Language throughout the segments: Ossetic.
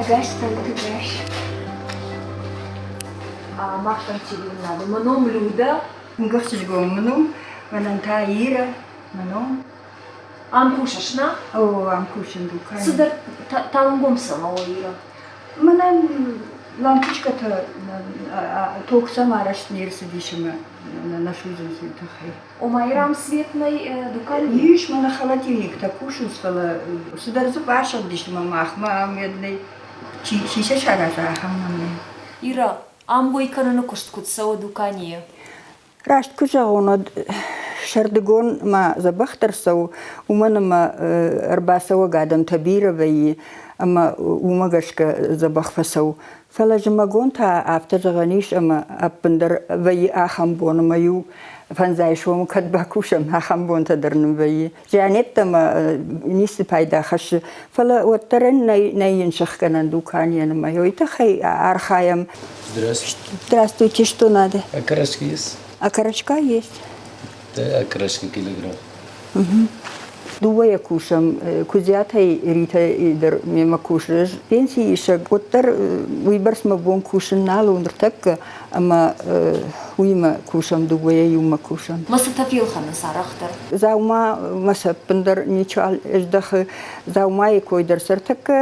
Ӕгас цӕут, ӕгас. Мах телеуынады. Мӕ ном Люда. Ӕхсызгон мын у. Мӕнӕн та Ира, мӕ ном. Ам кусыс, на? О, ам кусын дукани. Цыдӕр талынгом цӕмӕ у, Ира? Мӕнӕн лампочкӕтӕ ток сӕм арӕзт не рцыдис ӕмӕ нӕ судзынц уый тыххӕй. Ома Ирам свет нӕй дукани? Ис, мӕнӕ холодильниктӕ кусынц, фӕлӕ цыдӕр дзы басыгъдис ӕмӕ махмӕ ам йед нӕй. Чи, чи сӕ сараза, ахӕм нӕм нӕй. Ира, ам уӕй кӕныны куыст куыд цӕуы дуканийы? Раст куы зӕгъон, уӕд сӕрдыгон ма дзӕбӕхдӕр цӕуы, уымӕн ӕмӕ ӕрбацӕуӕг адӕмтӕ бирӕ вӕййы ӕмӕ уымӕ гӕсгӕ дзӕбӕх фӕцӕуы. Фӕлӕ зымӕгон та афтӕ зӕгъӕн ис, ӕмӕ ӕппындӕр вӕййы ахӕм бон, ӕмӕ-иу фӕндзай сомы кӕд бакусӕм, ахӕм бонтӕ дӕр нын вӕййы. Зианеттӕмӕ ницы пайда хӕссы, фӕлӕ уӕддӕр ын нӕй, нӕй йын сыхгӕнӕн дуканийӕн ӕмӕ уый тыххӕй архайӕм. Здравствуйте. Здравствуйте, что надо? Окорочка есть? Окорочка есть. Да, окорочка килограмм. Угу. Дыууӕйӕ кусӕм, Куыдзиатӕй Ритӕ дӕр мемӕ кусы. Ӕз пенсийы исӕг, уӕддӕр уыйбӕрц мӕ бон кусын нал у ныртӕккӕ, ӕмӕ уыимӕ кусӕм, дыууӕйӕ иумӕ кусӕм. Мӕ цытӕ фелхӕнынц арӕхдӕр? Дзаума мӕ сӕ ӕппындӕр ничуал здӕхы. Дзаумайы кой дӕр сӕ ӕртӕккӕ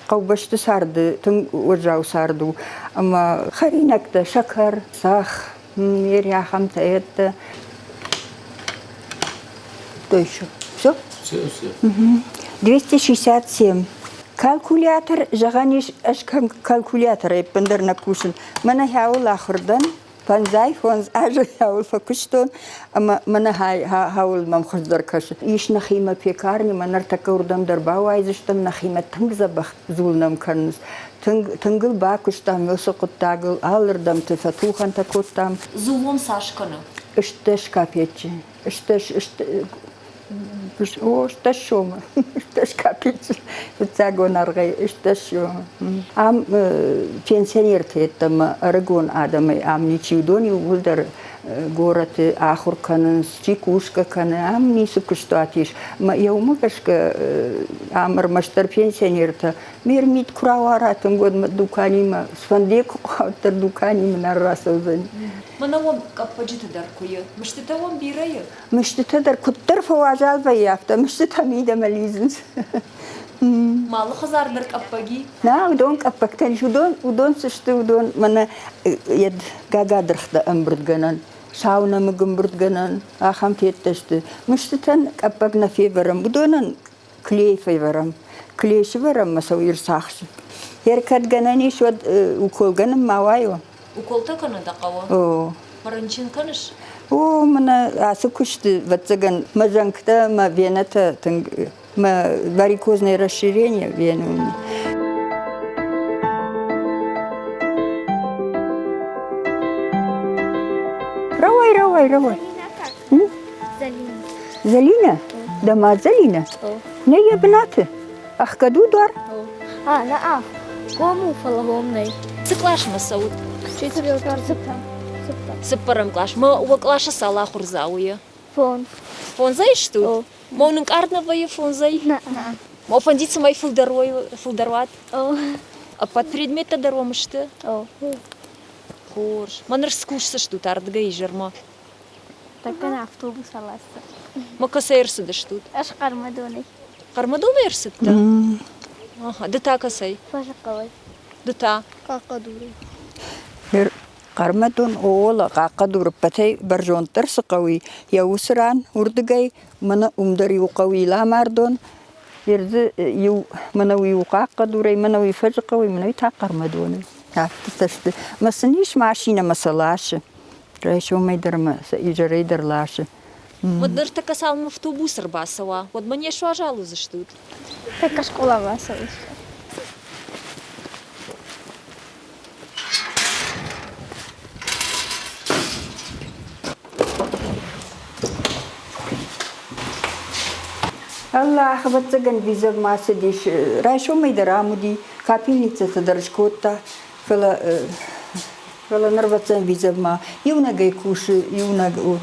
хъӕубӕсты царды тынг уӕззау цард у. Ӕмӕ хӕринӕгтӕ, сӕкӕр, цӕхх, мери ахӕмтӕ йедтӕ. Что еще? Все? Все, все. 267. Калькулятор, зӕгъӕн ис, ӕз калькуляторӕй ӕппындӕр нӕ кусын. Мӕнӕ хӕуыл ахуыр дӕн, фӕндзай фондз азы хӕуыл фӕкуыстон, ӕмӕ мӕнӕ хӕуыл мӕм хуыздӕр кӕсы. Ис нӕхимӕ пекарни, мӕ ныртӕккӕ уырдӕм дӕр бауайдзыстӕм, нӕхимӕ тынг дзӕбӕх дзул нӕм кӕнынц. Тынг, тынгыл бакуыстам уыцы хъуыддагыл, алырдӕмты фӕтухӕнтӕ кодтам. Дзулон цас кӕны? 18 капеччы. О, 18 сомы. 18 капеччы. Фыццагон аргъӕй 18 сомы. Ам пенсионерты йеддӕмӕ ӕрыгон адӕмӕй ам ничи, уыдон иууылдӕр горӕты ахуыр кӕнынц, чи кусгӕ кӕны, ам ницы куыстуат ис. Ӕмӕ йӕ уымӕ гӕсгӕ ам ӕрмӕстдӕр пенсионертӕ Ме рмид куы рауара, тынг уӕд мӕ дуканимӕ, цыфӕнды куы хъуа, дуканимӕ нӕ рацӕудзӕни. Мӕнӕ уӕм къӕппӕджыты дӕр куы и. Мыстытӕ уӕм бирӕ и? Мыстытӕ дӕр куыддӕр фӕуазал вӕййы, афтӕ мыстытӕ мидӕмӕ лидзынц. Малы хӕдзар дӕр къӕппӕг и? Нӕ, уыдон къӕппӕгтӕ ис. Уыдон, уыдон цы сты, уыдон мӕнӕ йӕд гагадыргътӕ ӕмбырдгӕнӕн, саунӕмыг ӕмбырдгӕнӕн, ахӕм федтӕ сты. Мыстытӕн къӕппӕг нӕ февӕрӕм, уыдонӕн клей февӕрӕм. Клей сывӕрӕм ӕмӕ сӕ уый ӕрцахсы. Ӕркӕд гӕнӕн ис, уӕд уколгӕнӕн ма уайо. Уколтӕ кӕнын дӕ хъӕуы? О. Рынчын кӕныс? О, мӕнӕ ацы куысты, ӕвӕццӕгӕн, мӕ зӕнгтӕ, мӕ венӕтӕ тынг, мӕ варикозное расширение вены у меня. Рауай, рауай, рауай. Залина. Залина? Дӕ мад Залина? Нӕ йӕ бынаты. Ӕхгӕд у дуар? А, нӕ а. Гом у, фӕлӕ гом нӕй. Цы къласмӕ цӕут? Цыппӕрӕм кълас. Мӕ уӕ къласы цал ахуырдзауы и? Фондз. Фондзӕй стут? Мо нынкъард нӕ вӕййы фондзӕй? Нӕ. Мо фӕнди, цӕмӕй фылдӕр уой, фылдӕр уат? О. Ӕппӕт предметтӕ дӕр уӕм сты? О. Хорз. Мӕ ныр скусдзыстут ардыгӕй изӕрмӕ. Тӕккӕ нӕ автобус аласдзӕн. Ма кӕцӕй ӕрцыдыстут? Ӕз Хъӕрмӕдонӕй. Хъӕрмӕдонӕй ӕрцыдтӕ? Аха, ды та кӕцӕй? Фӕзыхъӕуӕй. Ды та? Хъахъхъӕдурӕй. Хъӕрмӕдон Оола Хъахъхъӕдуры ӕппӕтӕй бӕрзонддӕр цы хъӕуы, йӕ уыцы ран уырдыгӕй мӕнӕ уым дӕр иу хъӕуы Ламардон, дзы иу мӕнӕ уый у Хъахъхъӕдурӕй, мӕнӕ уый Фӕзыхъӕуӕй, мӕнӕ уый та Хъӕрмӕдонӕй. Афтӕ сты. Мӕ сын ис машинӕ мӕ сӕ ласы. Райсомӕй дӕр ӕмӕ сӕ изӕрӕй дӕр ласы. Уӕд ныртӕккӕ цалынмӕ автобус ӕрбацӕуа, уӕдмӕ не суазал уыдзыстут? Тӕккӕ скъоламӕ цӕуыс. Аллах, ӕвӕццӕгӕн, визовмӕ цыдис. Райсомӕй дӕр ам уыди, капельницӕтӕ дӕр скодта, фӕлӕ Фӕлӕ ныр ӕвӕццӕгӕн визовмӕ иунӕгӕй кусы, иунӕг у.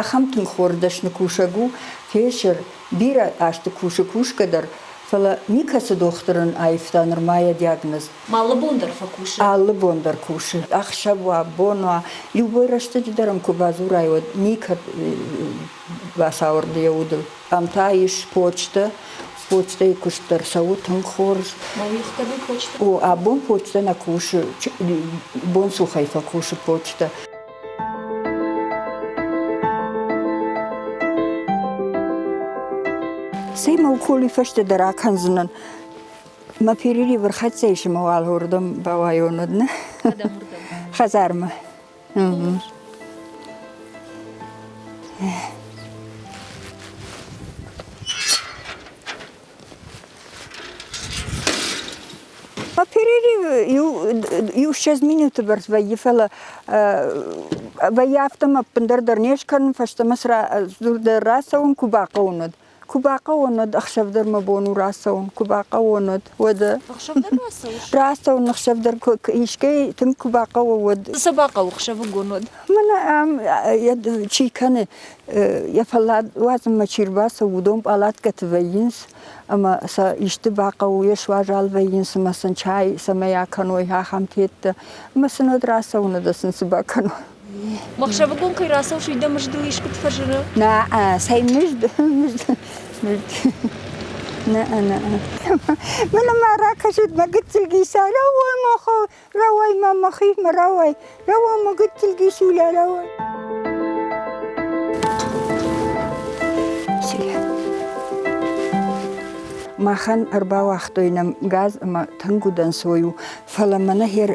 Ахӕм тынг хорз дӕсны кусӕг у. Фесыр бирӕ азты кусы кусгӕ дӕр. Фӕлӕ никӕцы дохтыр ын аивта нырма йӕ диагноз. Алы бон дӕр фӕкусы? Алы бон дӕр кусы. Ӕхсӕв уа, бон уа, любой рӕстӕджы дӕр ӕм куы бадзурай, уӕд никӕд бацауӕрды йӕ удыл. Ам та ис почтӕ. Почтӕйы куыст дӕр цӕуы тынг хорз. Почта? О, абон почтӕ нӕ кусы, бонцухӕй фӕкусы почтӕ. Цӕй мӕ уколи фӕстӕ дӕр акӕндзынӕн. Мӕ перерыв ӕрхӕццӕ ис ӕмӕ уал уырдӕм бауайон уӕд, нӕ? Хӕдзармӕ. Перерыв иу 20 минуты бӕрц вӕййы, фӕлӕ вӕййы афтӕ ӕмӕ ӕппындӕр дӕр не скӕнын, фӕстӕмӕ дӕр рацӕуын куы бахъӕуын, уӕд. Куы бахъӕуон, уӕд ӕхсӕв дӕр мӕ бон у рацӕуын. Куы бахъӕуон, уӕд уӕдӕ. Ӕхсӕв дӕр рацӕуыс? Рацӕуын ӕхсӕв дӕр искӕй тынг куы бахъӕуа, уӕд. Цы бахъӕуы ӕхсӕвыгон уӕд? Мӕнӕ ам чи кӕны, йӕ фӕллад уадзынмӕ чи рбацӕуы, уыдон пъалаткӕты вӕййынц ӕмӕ сӕ исты бахъӕуы, йе суазал вӕййынц ӕмӕ сын чай цӕмӕй акӕной, ахӕм теттӕ. Ӕмӕ сын уӕд рацӕуыны дӕ сын цы бакӕной. Махсӕвыгон кӕй рацӕуыс, уый дӕ мыздыл искуыд фӕзыны? Нӕ, цӕй мызд, мызд, мызд. Нӕ, нӕ. Мӕнӕ ма ракӕсут мӕ гыццыл гиса, рауай ма, рауай ма мӕхимӕ, рауай, рауай мӕ гыццыл гисуля, рауай. Махӕн ӕрбауагътой нӕм газ ӕмӕ тынг удӕнцой у, Фӕлӕ мӕнӕ хер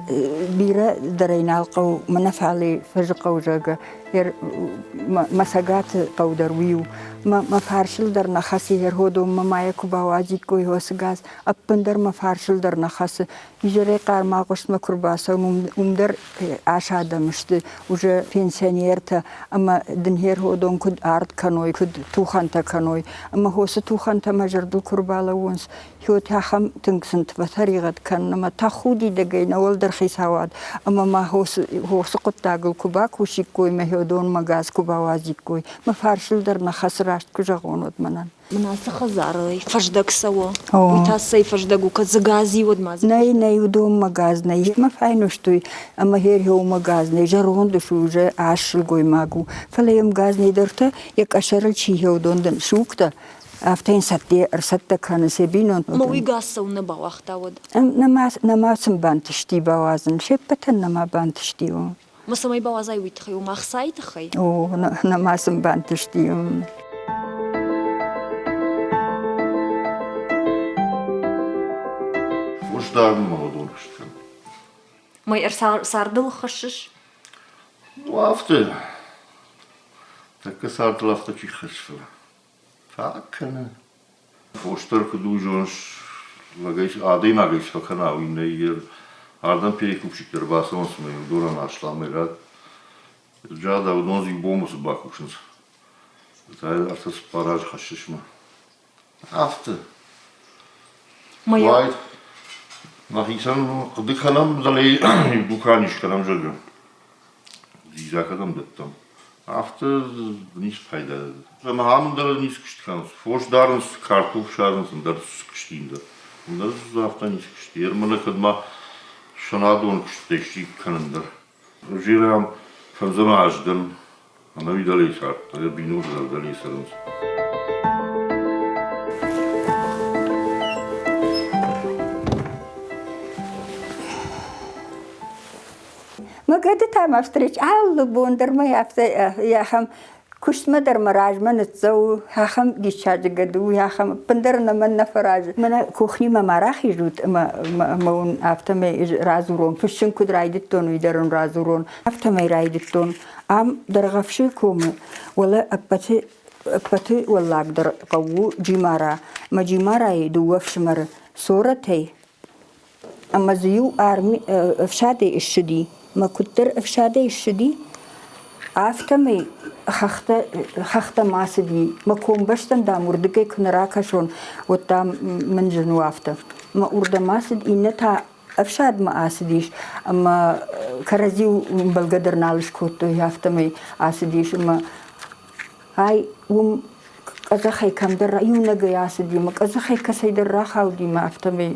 бирӕ дӕр ӕй нал хъӕуы, мӕнӕ фале фӕзыхъӕу, зӕгъгӕ, хер мӕ цӕгаты хъӕу дӕр уый у. Мӕ, мӕ фарсыл дӕр нӕ хӕцы херходонмӕ ма йӕ куы бауадзиккой уыцы газ, ӕппындӕр мӕ фарсыл дӕр нӕ хӕцы. Изӕрӕй хъарм агъуыстмӕ куы рбацӕуын, уым дӕр ас адӕм сты, уже пенсионертӕ ӕмӕ дын херходон куыд ард кӕной, куыд тухӕнтӕ кӕной. Ӕмӕ хосы тухӕнтӕ мӕ зӕрдыл куы рбалӕууынц, Хёт ахӕм тынг сын фӕтӕригъӕд кӕнын ӕмӕ тӕхудидӕгӕй нӕ уӕлдӕр хицауад ӕмӕ ма хосы хъуыддагыл куы бакусиккой, мӕ хёдонмӕ газ куы бауадзиккой, мӕ фарсыл дӕр нӕ хӕцы раст куы зӕгъон, уӕд мӕнӕн. Мын ацы хӕдзарӕй фӕздӕг цӕуы. Уый та цӕй фӕздӕг у, кӕд дзы газ и, уӕд ма дзы. Нӕй, нӕй, уыдонмӕ газ нӕй. Мӕ файнустой ӕмӕ херхеумӕ газ нӕй. Зӕронд ус уже ас сылгоймаг у. Фӕлӕ йӕм газ нӕй дӕр та йӕ къӕсӕрыл чи хеудон дын сугтӕ, Афтӕ йын цӕттӕ ӕрцӕттӕ кӕны сӕ бинонты. Ӕмӕ уый газ цӕуылнӕ бауагъта уӕд? Нӕма, нӕма сын бантысти бауадзын. Се ппӕтӕн нӕма бантысти. Ма цӕмӕй бауадзай уый тыххӕй, ома ӕхцайы тыххӕй? О, нӕма сын бантысти. Фос дарынмӕ уыдон куыст кӕны. Мӕ цардыл хӕссыс? Ну, афтӕ. Тӕккӕ цардыл афтӕ чи хӕссы. Фаг кӕны. Фос дӕр куыд у, зоныс, лӕгӕй, адӕймагӕй цы фӕкӕна, уый нӕй. Ардӕм перекупщиктӕ ӕрбацӕуынц ӕмӕ уыдонӕн асламӕй рад. Зӕгъ, уыдон дзы иу бонмӕ цы бакусынц. Та ӕртӕ-цыппар азы хӕссыс мӕ. Афтӕ. Уайд, нӕхицӕн хъуыды кӕнӕм, дӕлӕ дукани скӕнӕм, зӕгъгӕ. Дзидза кӕдӕм дӕттӕм? Афтӕ ницы пайда. Ӕмӕ ам дӕр ницы куыст кӕнынц. Фос дарынц, картоф садзынц, ӕндӕр куыст ин дӕр. Ӕндӕр афтӕ ницы куыст. Ермӕнӕ кӕд ма сӕнадон куысттӕ исчи кӕнын дӕр. Зирӕм фӕндзӕм аз дӕн ӕнӕуи дӕлейы цардтӕн, йӕ бинонтӕ дӕр дӕлейы цӕрынц. Мӕ гӕды та ма встреч алы бон дӕр мӕ афтӕ ахӕм куыстмӕ дӕр мӕ размӕ ныццӕуы, ахӕм диссаджы гӕды у, ахӕм ӕппындӕр нӕ мӕн нӕ фӕразы. Мӕнӕ кухнимӕ ма рахизут ӕмӕ ӕмӕ уын афтӕмӕй радзурон, фыссын куыд райдыдтон, уый дӕр уын радзурон. Афтӕмӕй райдыдтон. Ам Дӕргъӕвсы комы уӕлӕ ӕппӕты ӕппӕты уӕллагдӕр хъӕу у Джимара. Мӕ Джимарайы дыууӕ ӕфсымӕры Цорӕтӕй Ӕмӕ дзы иу арми ӕфсадӕй ссыди. Мӕ куыддӕр ӕфсадӕй ссыди, афтӕмӕй хӕхтӕ, хӕхтӕм ацыди. Мӕ комбӕстӕм, дам, уырдыгӕй куы нӕ ракӕсон, уӕд, дам, мын зын у афтӕ. Мӕ уырдӕм ацыд, иннӕ та ӕфсадмӕ ацыдис ӕмӕ кӕрӕдзи ӕмбӕлгӕ дӕр нал скодтой, афтӕмӕй ацыдис ӕмӕ ай уым. Къӕдзӕхӕй кӕмдӕр иунӕгӕй ацыди мӕ къӕдзӕхӕй кӕцӕйдӕр рахауди мӕ афтӕмӕй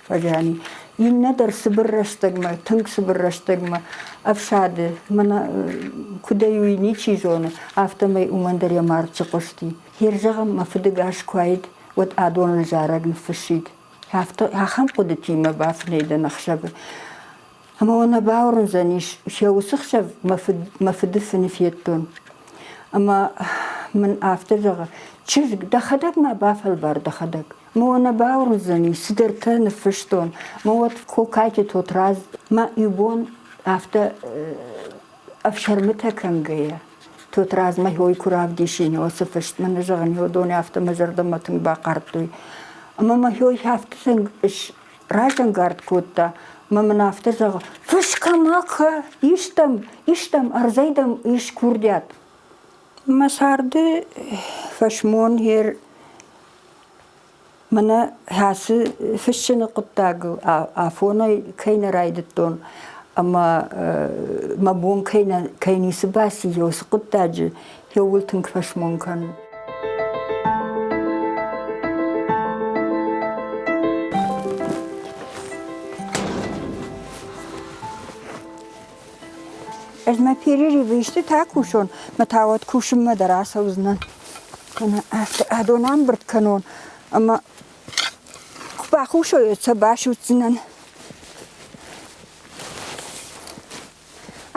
фӕзиани. Иннӕ дӕр цыбыр рӕстӕгмӕ, тынг цыбыр рӕстӕгмӕ ӕфсады, мӕнӕ куыдӕй уый ничи зоны, афтӕмӕй уымӕн дӕр йӕ мард сыхъуысти. Хер зӕгъӕм, мӕ фыдыгас куы уаид, уӕд адоныл зарӕг ныффыссид. Афтӕ ахӕм хъуыдытимӕ бафынӕй дӕн ӕхсӕвы. Ӕмӕ уӕ нӕ бауырндзӕнис, сӕ уыцы хсӕв мӕ фыд мӕ фыды фыны федтон. Ӕмӕ мын афтӕ зӕгъы, чызг, дӕхӕдӕг ма бафӕлвар дӕхӕдӕг. Мӕ уӕ нӕ бауырндзӕни, цыдӕртӕ ныффыстон. Мӕ уӕд Кокайты Тотрадз мӕ иу бон афтӕ ӕфсӕрмытӕ кӕнгӕйӕ, Тотрадзмӕ хой куы равдисин, уыцы фыст мын зӕгъын, уыдон афтӕ мӕ зӕрдӕмӕ тынг бахъардтой. Ӕмӕ мӕ хой афтӕ тынг разӕнгард кодта мӕ мын афтӕ зӕгъы, фысгӕ ма кӕ, ис дӕм, ис дӕм, ӕрдзӕй дӕм ис курдиат. Мӕ царды фӕсмон ер мӕнӕ ацы фыссыны хъуыддагыл афонӕй кӕй нӕ райдыдтон ӕмӕ мӕ бон кӕй, нӕ, кӕй ницы баци уыцы хъуыддаджы, иууыл тынг фӕсмон кӕнын. Ӕз мӕ перерывы истытӕ кусон, мӕ та уӕд кусынмӕ дӕр ацӕудзынӕн. Кӕнӕ афтӕ адон амбырд кӕнон ӕмӕ куы бахусой, уӕд сӕ басудздзынӕн.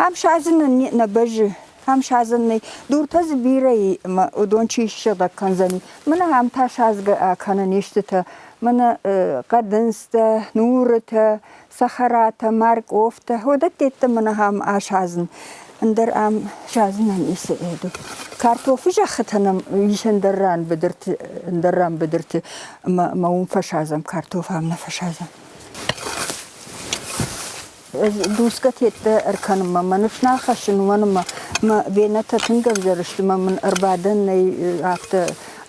Ам садзынӕн нӕ бӕззы, ам садзӕн нӕй. Дуртӕ дзы бирӕ и ӕмӕ уыдон чи ссыгъдӕг кӕндзӕни. Мӕнӕ ам та садзгӕ акӕнын истытӕ, мӕнӕ хъӕдындзтӕ, нурытӕ, цӕхӕратӕ, мӕркъофтӕ, уыдӕттӕ мӕнӕ ам асадзын. Ӕндӕр ам садзынӕн ницы ӕду. Картофы зӕххытӕ нӕм ис ӕндӕр ран быдырты, ӕндӕр ран быдырты ӕмӕ ӕмӕ уым фӕсадзӕм, картоф ам нӕ фӕсадзӕм. Дусгӕ тедтӕ ӕркӕнынмӕ мӕ ныфс нал хӕссын, уымӕн ӕмӕ мӕ венӕтӕ тынг ӕвзӕр сты ӕмӕ мын ӕрбадӕн нӕй афтӕ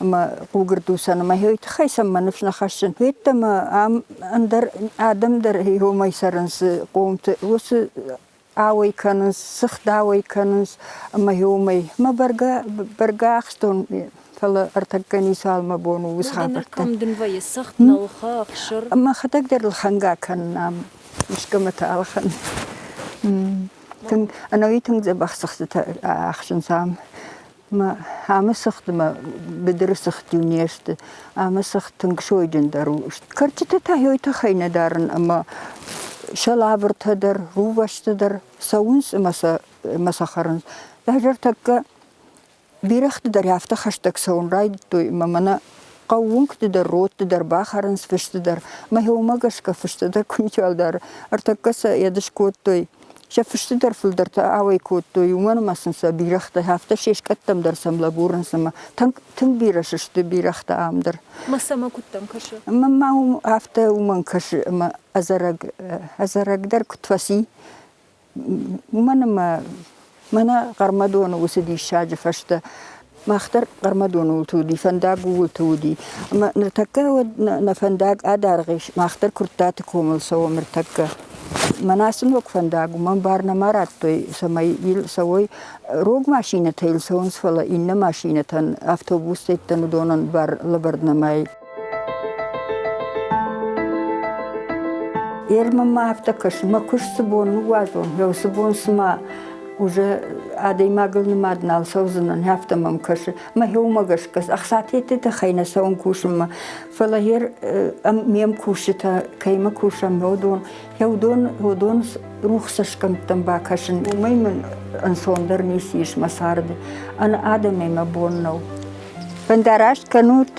ӕмӕ хъугырдусӕн ӕмӕ уый тыххӕй сӕм мӕ ныфс нӕ хӕссын. Йеддӕмӕ ам ӕндӕр адӕм дӕр уымӕй цӕрынц хъомты, уыцы ауӕй кӕнынц, цыхт ауӕй кӕнынц ӕмӕ уымӕй. Мӕ бӕргӕ, бӕргӕ ахстон, фӕлӕ ӕртӕккӕ ницуал мӕ бон у уыцы хабӕрттӕ. Кӕм дын вӕййы цыхт, нӕлхӕ, ӕхсыр? Мӕхӕдӕг дӕр лхӕнгӕ кӕнын ам, искӕмӕты ӕлхӕн. Тынг, ӕнӕуи тынг дзӕбӕх цыхтытӕ ахсынц ам. Мӕ амы цыхт ӕмӕ быдыры цыхт иу не сты. Амы цыхт тынг сойджындӕр у. Кӕрчытӕ та уый тыххӕй нӕ дарын ӕмӕ сӕ лавртӕ дӕр, рувӕстӕ дӕр цӕуынц ӕмӕ сӕ ӕмӕ сӕ хӕрынц. Ӕгӕр тӕккӕ бирӕгъты дӕр афтӕ хӕстӕг цӕуын райдыдтой ӕмӕ мӕнӕ хъӕууынгты дӕр, родты дӕр бахӕрынц фысты дӕр. Мӕ уымӕ гӕсгӕ фысты дӕр куы ничиуал дары. Ӕртӕккӕ сӕ едыс кодтой. Сӕ фысты дӕр фылдӕртӕ ауӕй кодтой, уымӕн ӕмӕ сын сӕ бирӕгътӕ афтӕ се скъӕттӕм дӕр сӕм лӕбурынц ӕмӕ тынг, тынг бирӕ сысты бирӕгътӕ ам дӕр. Мӕ цӕмӕ куыдтӕм кӕсы? Мӕнмӕ уым афтӕ уымӕн кӕсы, ӕмӕ ӕдзӕрӕг, ӕдзӕрӕг дӕр куыд фӕци, уымӕн ӕмӕ мӕнӕ Хъӕрмӕдоны уыцы диссаджы фӕстӕ мах дӕр Хъӕрмӕдоны уылты уыди, фӕндаг ууылты уыди. Ӕмӕ ныртӕккӕ уӕд нӕ фӕндаг адаргъ ис, мах дӕр Куырттаты комыл цӕуӕм ныртӕккӕ. Мӕнӕ ацы ног фӕндаг уымӕн бар нӕма радтой, цӕмӕй йыл цӕуой. Рог машинӕтӕ йыл цӕуынц, фӕлӕ иннӕ машинӕтӕн, автобустӕн уыдонӕн бар лӕвӕрд нӕма и. Ермӕ ма афтӕ кӕсы, мӕ куыст цы бон ныууадзон, уыцы бон цыма уже адӕймагыл нымад нал цӕудзынӕн, афтӕ мӕм кӕсы. Мӕхи уымӕ гӕсгӕ ӕхцатӕ тыххӕй нӕ цӕуын кусынмӕ, фӕлӕ ер ме мкусджытӕ кӕимӕ кусӕм, уыдон, уыдон, уыдон рухс цӕсгӕмттӕм бакӕсын, уымӕй мын ӕнцондӕр ницы ис мӕ царды. Ӕнӕ адӕмӕй мӕ бон нӕу. Фӕндараст кӕнут!